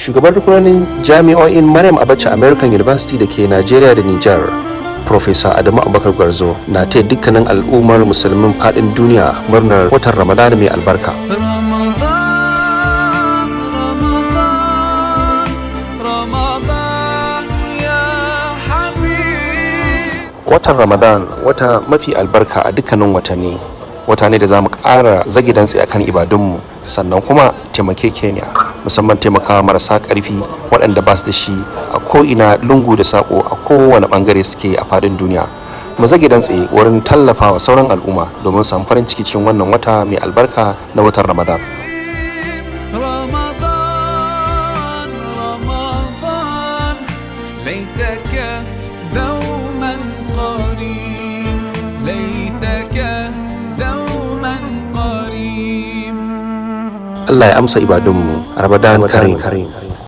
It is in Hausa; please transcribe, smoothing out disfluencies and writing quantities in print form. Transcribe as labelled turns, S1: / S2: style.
S1: Shugaban rukunonin jami'o'in Maryam Abacha American University da ke Najeriya da Nijar, Profesa Adamu Abubakar Gwarzo, na taya dukkanin al'ummar musulmin faɗin duniya murnar watan Ramadana mai albarka.
S2: رمضان رمضان رمضان يا حبيب.
S1: Watan Ramadan wata mafi albarka a dukkanin watanni. Wata ne da za mu ƙara zage dantse akan ibadunmu, sannan kuma taimakekeniya, musamman taimakawa marasa ƙarfi waɗanda ba su da shi a ko'ina lungu da saƙo, a kowane ɓangare suke a faɗin duniya. Mu zage dantse wurin tallafawa sauran al'umma domin samu farin ciki cikin wannan wata mai albarka na watan Ramadan.
S2: رمضان رمضان ليتك دوما قريب، ليتك دوما قريب.
S1: Allah ya amsa ibadunmu. Ramadan Karim.